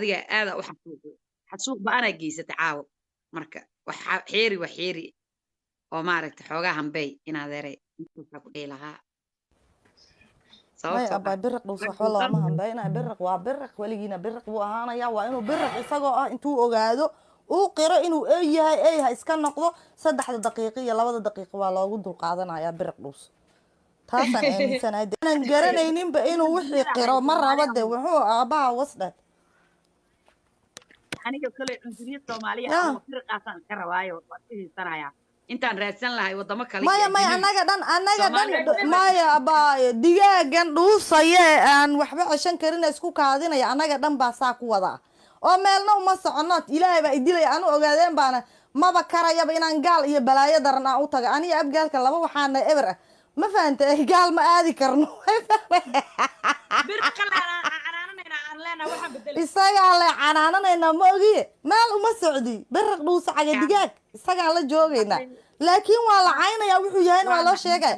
Adiga aada u xasuuqay, xasuuq ba-anaa geysatay caawo. Marka waxa xeeri waa xeeri oo maaragtay xoogaa hambey inaadeeray intaasaa ku dhihi lahaa. Maya. Sababtoo Abaa ah Biriq dhuus waxba looma hambeynaya. Biriq waa biriq, weligiina biriq buu ahaanaya. Waa inuu biriq isagoo ah intuu ogaado uu qiro inuu ey yahay, ey ha iska noqdo. 3-da daqiiqo iyo 2-da daqiiqo waa loogu dulqaadanaya biriq dhuus, taasaan aaminsanahay. De aanan garanayninba inuu wixii qiro ma rabo. De wuxuu aabaha wasdhe. Aniga kale cunsuriyad Soomaaliya ama firiqaasaan iska rabaayo, waan iska hiisanayaa intaan raadsan lahay wadamo kale iyo Maya, maya. Ajnabi. Annaga dhan, annaga dhan. Soomaaliya. Maya abaayo, digaagan dhuusaya ee aan waxba ceshan karin ee isku kaadinaya, annaga dhan baa saa ku wadaa oo meelna uma socono. Ilaahay baa idilaya, anu ogaadeen baana maba karayaba inaan gaal iyo balaayo daran aan u taga. Aniga abgaalka laba waxaana eber ah, ma fahanta? Gaal ma aadi karno. Biriqa canaananayna aan leenahay, waxaan bedelay. Isagaa le canaananaynaa, ma ogiye meel uma socdi. Biriq dhuusa caga digaag isagaan la joogaynaa, laakiin waa la caynaya, wuxuu yahayna waa loo sheegaya.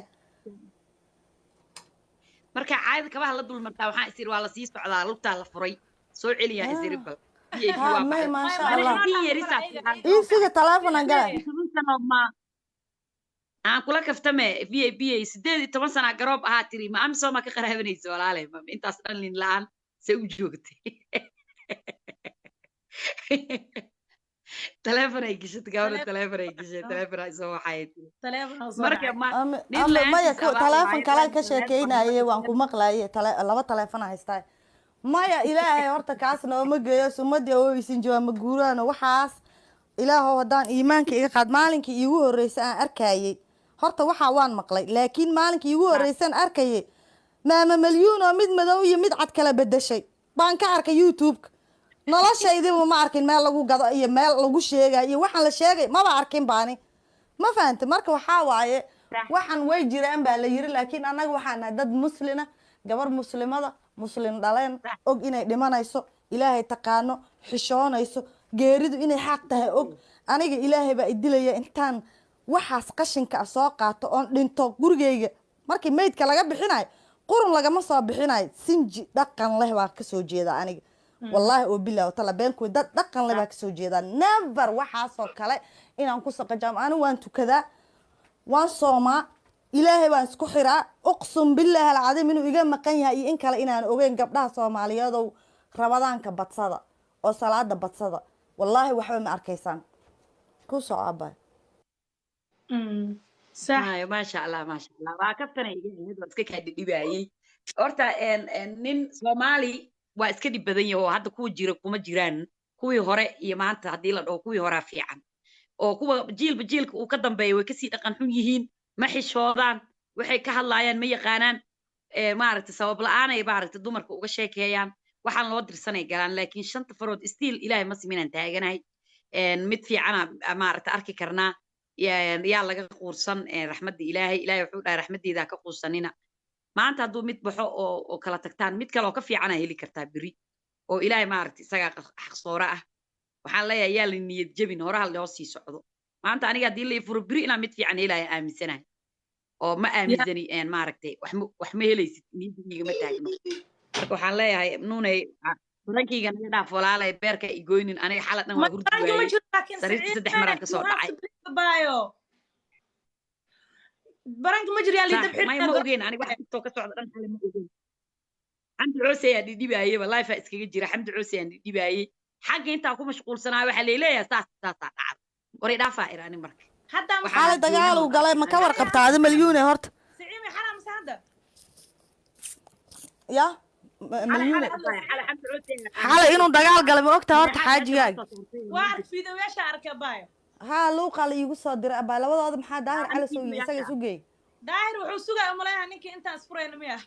Marka caayada kabaha la dulmartaa, waxaan isiri waa lasii socdaa, lugtaa la furay, soo celiyaa isiri bal VIP. Ha. Waa May baxay. maasha Maya, Allah. In yarisaa fiican. Ii siga taleefonan galay. 10 sano ma aan kula kaftame VIP, 18 sana garoob ahaa tiri, ma amisom ka qaraabanaysa walaale? Ma intaas dhan nin la-aan se u joogtay? Taleefon ay gashatay gabadha, taleefon ay gashay, taleefon ay soo waxay tiri. Taleefon soo Marka dhacay. ma nin Maya. la-aantiis abaal Taleefon waaye. kale ka sheekeynaye, waan ku maqlaye. Laba taleefon haystaa. Maya, Ilaahay horta kaas nooma geeyo. Sumadii ooysin jawaa ma guuraano waxaas. Ilaahow haddaan iimaanka iga qaad. Maalinkii iigu horreysay aan arkayey horta waxaa waan maqlay, laakiin maalinkii iigu horreysaan arkayay maama malyuun oo mid madow iyo mid cad kala bedeshay baan ka arkay YouTube-ka. Noloshaydiba ma arkin meel lagu gado iyo meel lagu sheegayo iyo waxaan la sheegay maba arkin baani, ma fahanta? Marka waxaa waaye, waxaan way jiraan baa la yiri, laakiin annaga waxaan nahay dad muslina, gabar muslimada, muslim dhaleen, og inay dhimanayso, Ilaahay taqaano, xishoonayso, geeridu inay xaq tahay og. Aniga Ilaahay baa idilaya intaan waxaas qashinka ah soo qaato oon dhinto. Gurigayga markii meydka laga bixinayo qurun lagama soo bixinayo. Sinji dhaqan leh baa kasoo jeeda aniga, wallaahi oo bilah tala beenkuwi, dad dhaqan leh baa kasoo jeedaa. Never waxaasoo kale inaan ku saqajaamo. Anigu waan tukadaa, waan soomaa, Ilaahay baan isku xiraa. Uqsum billaahi alcadiim inuu iga maqan yahay iyo in kale inaan ogeyn. Gabdhaha Soomaaliyeedow, Ramadaanka badsada oo salaada badsada. Wallaahi waxba ma arkaysaan. Ku soco, abay. Sax. Maayo, maasha Allah, maasha Allah. Waa kaftana iga ahayd, waa iska kaa dhidhibaayey horta. Nin Soomaali waa iska dhib badan yahay oo hadda kuwa jira kuma jiraan kuwii hore iyo maanta. Haddii la dhaho kuwii horaa fiican oo kuwa jiilba jiilka uu ka dambeeya way kasii dhaqan xun yihiin, ma xishoodaan, waxay ka hadlaayaan ma yaqaanaan. Maaragtay, sabab la'aanay maaragtay dumarka uga sheekeeyaan, waxaan loo dirsanay galaan. Laakiin shanta farood still Ilaahay ma siminaan taaganahay. Mid fiicana maaragtay arki karnaa. Yaa laga quursan raxmadda Ilaahay? Ilaahay wuxuu dhahay raxmaddeeda ka quursanina. Maanta hadduu mid baxo oo kala tagtaan, mid kale oo ka fiicana heli kartaa beri oo Ilaahay maaragtay isagaa xaqsoore ah. Waxaan leeyahay yaa la niyad jebin, horaha loo sii socdo. Maanta aniga haddii la ii furo, beri inaan mid fiican helaya aaminsanahay oo ma aaminsani. Maaragtay, wax ma helaysid, niyadda igama taagno. Marka waxaan leeyahay nuunay, barankayga naga dhaaf walaalay, beerka igoynin. Aniga xala dhan waa hurdi Baranka ma waayey. jiro, laakiin Sariirta Siciid saddex maraan kasoo you have dhacay. to believe, bayo. Baranka ma jiro, yaa Sax. liidab. May, ma ogeyn aniga wax TikTok ka socda dhan xale ma ogeyn. Xamdi Coose ayaa dhidhibaayeyba, live iskaga jira. Xamdi Coose ayaan dhidhibaayey xagga intaa ku mashquulsanaa. Waxaa leeleeyahay saas saasaa dhacda, waray dhaafaa iraani marka. Hadda Waxaan Xalay dagaal uu galay, ma ka warqabtaa adi malyuune horta? Siciimi, xala mise hadda? Ya malyuune. Xale Xamdi Coose. Xalay inuu dagaal galay ma ogtahay horta xaajigaaga? Waa ark, fiidiyoyaasha arkay, bayo. Haa, luuqaa la iigu soo diray abaa. Labadooda maxaa Daahir Cali soo yiri isaga isu geey. Daahir wuxuu sugaya umaleeyaha ninkii intaan isfurayna miya?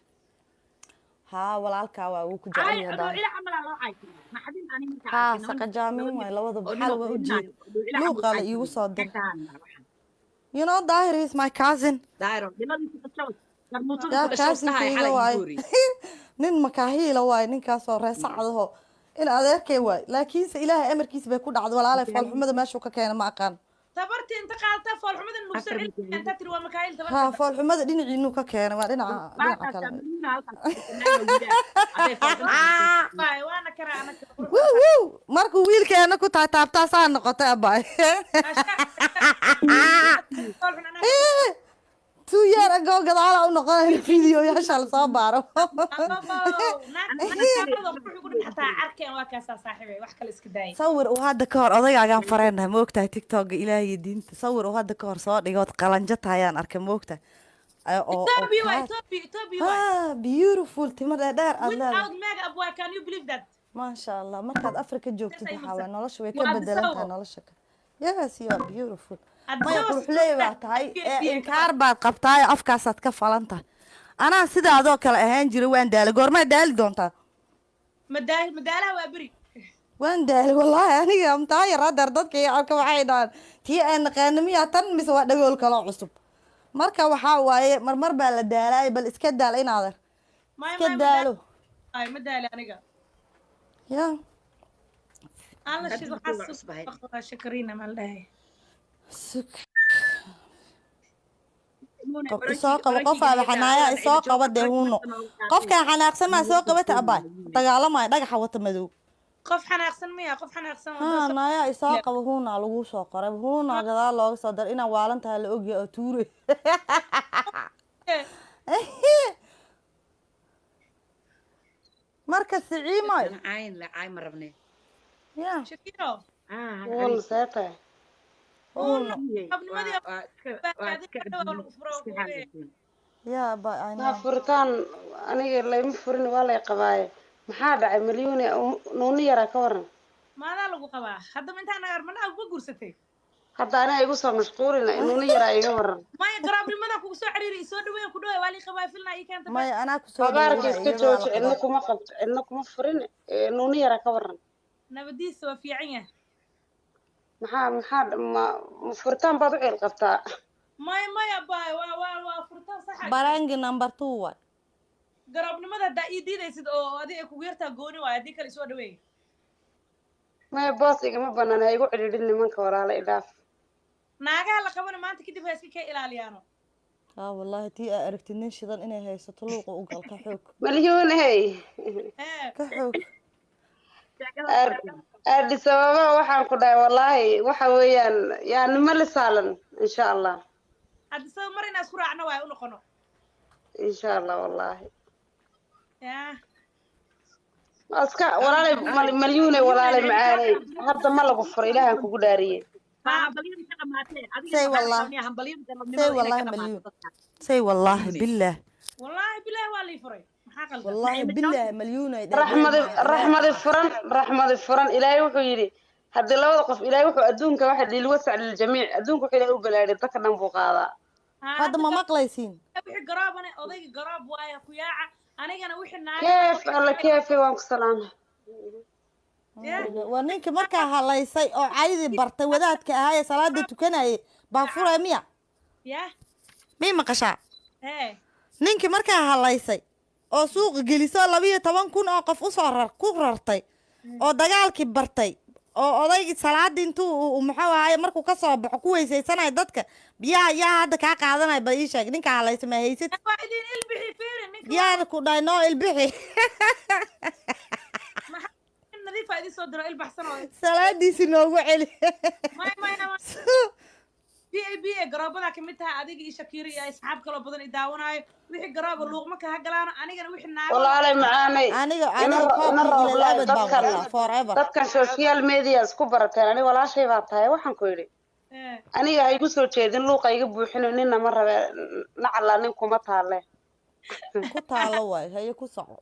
Haa, walaalkaa waa uu ku jecel Ay yahay Daahir. Dhoocila camal aa loo caytiraa, maxadin ani markaa Haa. arkay niman Saqajaamin waay labadaba. oo Xal ninoo waa u fiirinayo jeed oo dhoocila camal luuqaa la u iigu caytiray. soo diray. Kakaan waxaan. You know Daahir is my cousin. Daahiro dhiladiisa dhashow, sharmuutada Yaa ku dhashow dhahay cousinkayga xalay waay. iigu horreysay. Nin makaahiila waay ninkaasoo reesacadaho in adeerkay waay, laakiinse Ilaahay amarkiisa bay ku dhacday walaalay. Foolxumada meeshuu ka keena ma aqaan. Tabartii inta qaadata foolxumada nuugso. Afar cilmi makaahil. Inta tiri waa makaayil. Haa. Tabarta. Foolxumada dhinaciinuu ka keenay, waa dhinaca kale. Baakaasaa malyuuna halkaas ku dhashay, hadday foolxumada Bayo waana karaa anaka. Wuu wuu. Markuu wiilkeena ku taataabtaa saa noqotay, abaay. Foolxun anaa. 2 year ago gadaala u noqonayna, videoyaasha lasoo baaro. Xataa arkeen, waa kaasaa saaxiibay, wax kale iska daayay. Sawir uu hadda ka hor odagaagaan fareenahay, ma ogtahay? TikToka ilaahiyo diinta, sawir uu hadda ka hor soo dhigood qalanjo tahayaan arkay, ma ogtahay? Oo Ethiopia waa Ethiopia, Ethiopia waa. Ah, beautiful, timo dheerdheer aad leedahay. Without makeup waa, can you believe that? Maasha Allah, markaad Afrika joogtid Yes, waxaa waay nolosha way ka Waa bedelan tahay. Addis. Nolosha ka, yes, you are beautiful. Addis Maya, Ababa. Quruxley baa tahay ee Biyo. Inkaar baad qabtaayo, afkaasaad ka falan tahay. Anaa sidaadoo kale ahaan jiray, waan daalay. Goormaa daali doontaa? Madaal madaalaha waa beri. Waan daalay wallaahi. Aniga amtaayar hadeer dadka iyo arka waxay dhahaan, tii aan naqaano miyaa tan mise waa dhagool kaloo cusub? Marka waxaa waaye marmar baa la daalaay. Bal iska daal inaader. Maya. Iska Maya. daalo. Ay, ma daali aniga. Ya. Alla Hadda shid markuu waxaa cusbahay. Shakariina maa la dhahay. Sug. Qof isoo qabo, qofaaba xanaaya isoo qaba dee, huuno. Qofkaan xanaaqsan maa soo qabata, abaay? Dagaalamaya dhagaxa wata madow. Qof xanaaqsan miya? Qof xanaaqsan? Ha, naayaa isoo qaba, huunaa lagu soo qoray, huunaa gadaal looga soo daray. Inaa waalan tahay la ogyahay oo tuuray. Marka siciimoy. Cayn la cayn ma rabne. Ya. Shakiro. Wal see tahay? Huuno. Qabnimadii. Waa iska adduun. Ya abaay, I Waa know. Furitaan aniga layma furin, waa lay qabaaye. Maxaa dhacay, Malyuune? Nuuni yaraa ka waran. Maadaa lagu qabaa haddaba? Intaan armanaa uga guursatay. Hadda aniga igu soo mashquulina, nuuni yaraa iga waran. Maya, garaabnimada kugu soo xiriiri, soo dhaweyn, ku dhaway, waa lii qabaa, filna ii keenta. Maya, anaa kusoo Habaarka dhaweynaya, iska iyadoo la jooji, cidna qabaa. Kuma qabto, cidna kuma furin. Nuuni yaraa ka waran. Nabadiisa waa fiican yahay. Maxaa ma furitaan baad u ciil qabtaa? Maya, maya baay, waa furtaan saxa. Barangi number two waay. Garaabnimada haddaa ii diidaysid oo adiga ay kugu yartaa, gooni waay. Haddii kale isoo dhaweey. Maya, boos igama banaan, ha igu cidhiidhin nimanka, walaala, idhaaf. Naagaha la qabana maanta kadib ha iska ka ilaaliyaano. Haa wallahi, tii aa aragtid nin shidan inay haysato, luuqa u gal, ka xoog. Malyuun hey. Ee. Ka xoog. Addis Ababa waxaan ku dhahay, wallaahi waxa weeyaan yaa nima lisaalan, insha Allah. Hadda saba mar inaan isku raacno waay u noqono. Insha Allah, wallaahi. Yaa. Iska walaalay Malyuune, walaalay macaanay, hadda ma lagu furo? Ilaahan kugu dhaariyey. Say wallah. Say wallahi, Malyuun. Say wallahi billah. Wallaahi bilaahi, waa lii furay. Maxaa qaldan? Wallahi billah, Malyuun ay. Raxmadi, raxmadi furan, raxmadi furan. Ilaahay wuxuu yidhi haddii labada qof, ilaahay wuxuu adduunka waxa lilwasac liljamiic, adduunka wuxuu Ilaahay u balaadhay dadka dhan buu qaadaa. Hadda ma maqlaysiin? Wixii garaabane odayga garaab waaye ku yaaca, anigana wixii naaga. Keef alla keefe, waan ku salaamay. Waa ninkii markaa halaysay oo caydi bartay, wadaadka ahaa ee salaada tukanayay baa furaya miya? Ya. Mii maqashaa? Hee. Ninkii markaa halaysay oo suuqa gelisoo 12,000 oo qof usoo rar ku rartay oo dagaalkii bartay oo odaygii salaadii intuu muxuu ahaye, markuu ka soo baxo ku weysaysanayo dadka biyaha, yaa hadda kaa qaadanaya? Ba ii sheeg, ninkaa halaysa ma haysid? Waa idin ilbixi, fiiri ninka. Yaana ku dhahay noo ilbixi. Maxaa nadiifa idin soo diro, ilbaxsan oo. Salaadiisi noogu celi. Maya, maya, b a b a garoobadaa kamid tahay adiga iyo Shakiira iyo asxaab kaloo badan i daawanaayo. Wixii garooba luuqma kaha galaano, anigana wixii naago. Walaalay macaanay. Aniga ina aniga ina koobka ilal rooblay abad baan dadkan wataa forever. Dadkan social media isku barateen, aniga walaashay baa tahay, waxaan ku yidhi aniga ha igu soo jeedin, luuqa iga buuxino, ninna ma rabe, nacala nin kuma taale. Ku taalo waay, haye, ku soco.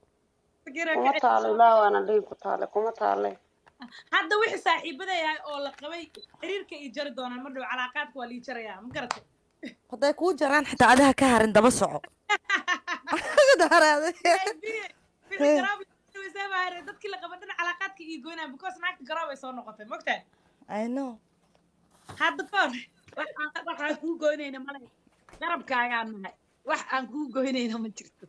Shakiira kuma taalo, ilaa waana dhihin ku taale, kuma taale. Hadda wixii saaxiibada yahay oo la qabay xiriirka ii jari doonaan mar dhow, calaaqaadka waa lii jarayaa, ma garatay? Hadday kuu jaraan xitaa adiha ka harin, daba soco. Wixii garoob dadkii la qaba dhan calaaqaadka ii goynaa, because naagta garoob ay soo noqotay, mogtahay? I know. Hadda kahor. Waxaan kuu goynayna male, garabkaagaan nahay. Wax aan kuu goynayna ma jirto.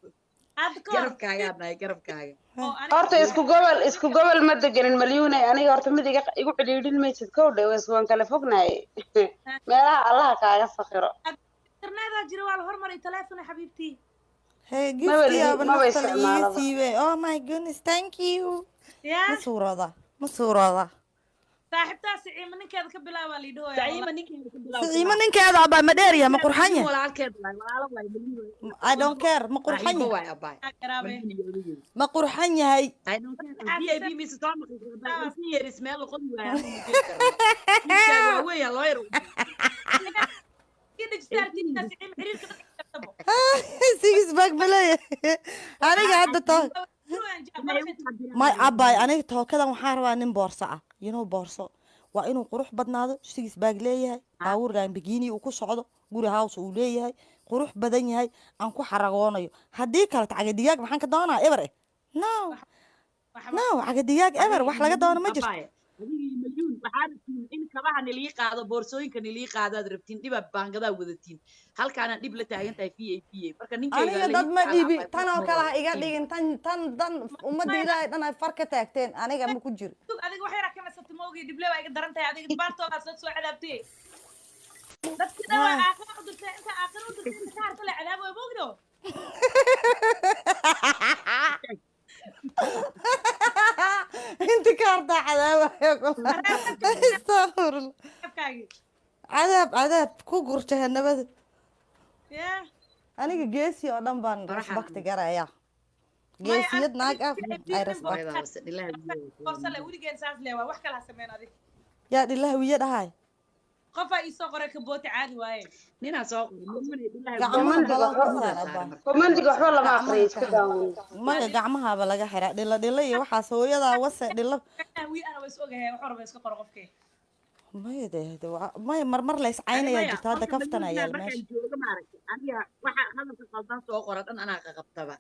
Hadda kahor. Garabkaagaan nahay, garabkaaga. Oo aniga. Horta isku gobol ma deganin, Malyuune. Aniga horta mid iga igu cidhiidhin maysid, kow dhow waan kala fognahay, meelaha Allaha kaaga sakiro. Internetaa jira, waa la hormaray, teleefon xabiibtii. Hey, Maba giftiyaaba maba nafta la iiga isticmaalaba. siibay. Oh my goodness, thank you. Ya. Ma suurooda. Ma suuroodaa? Saaxiibtaa Siciima ninkeeda ka bilaabaa liidhahooya. Saciima ninkeeda ka bilaab. Siciimo ninkeeda, abaa, ma dheerya? Ma qurxan yahay? Walaalkeed waay, walaalo waay, Malyuun. I don't care, ma qurxan Saaxiibo yahay? waay, abaay. Malyuun iyo odageeda. Ma qurxan yahay? I don't care. VIP mise soo maqashay, abaay? 18 years meel la qodi waayo, anigu ma jiri karno. Wiilkaaga waa weyn yahay, lawyer. Xiriirka dadka. Six pack ma leeyahay? Aniga hadda to may, abay, aniga tookadan waxaan rabaa nin boorso ah, boorso waa inuu qurux badnaado, six pack leeyahay, baabuur Lamborghini uu ku socdo, guri house uu leeyahay, qurux badan yahay, aan ku xaragoonayo. Haddii kale caga digaag maxaan ka doonaa? Eber eh, no no, caga digaag eber wax laga doono ma jirto. Abaay, adigii Malyuun waxaa rabtiin in kabaha nilii qaado, boorsooyinka nilii qaadaad rabtiin, dhiba baangadaa wadatiin, halkaana dhib la taagan tahay VIP. Marka ninkeyga Aniga la dad ii ma jeclaa, dhibi. abaay, Tan oo ma kale ha wado. iga dhigin. Tan tan tan ummadda Ilaahay dhan ay far ka taagteen, aniga ma ku jiro. Adiga wax yaraa ka nasatay maogii, dhible waa iga daran tahay. Adiga baartoodaa soo cadaabtay, dadki dhan waa aakhira u dirtay, inta aakhira u dirtay, inta ka harta la cadaabo waa maogdo. Inta ka hartaa cadaabaya kula, astaqfirullah. Afkaagii. Cadaab, cadaab ku gur jahanabada. Ya. Aniga geesi oo dhan baan Faraxa. respect garaya, geesiyad naag ah I respect. Hooyadaa wase, dhilaha wiilkeeda. Borsale weligeen saas le waa wax kala ha sameyn adig. Yaa dhilaha wiya dhahay? Qofaa ii soo qoray kabooti caadi waaye. Ninaa soo qoray, Malyuun dhilaha. Gacmaha Commentiga balan ka waxba saar, abaa. Commentiga waxba lama aqriyo, iska daawan. Maya, gacmahaaba laga xiraa. Dhilo dhilo iyo waxaas hooyadaa wase, dhilo. Wii ana waa is ogahay, wax warba iska qoro qofkii. Maya de maya, marmar la iscaynayaa Maya, jirta hadda. qofka Kaftan Malyuun ayaa markaan meesha joogo, maaragtay, aniga waxa hadalka qaldan soo qora dhan anaa qaqabtaba.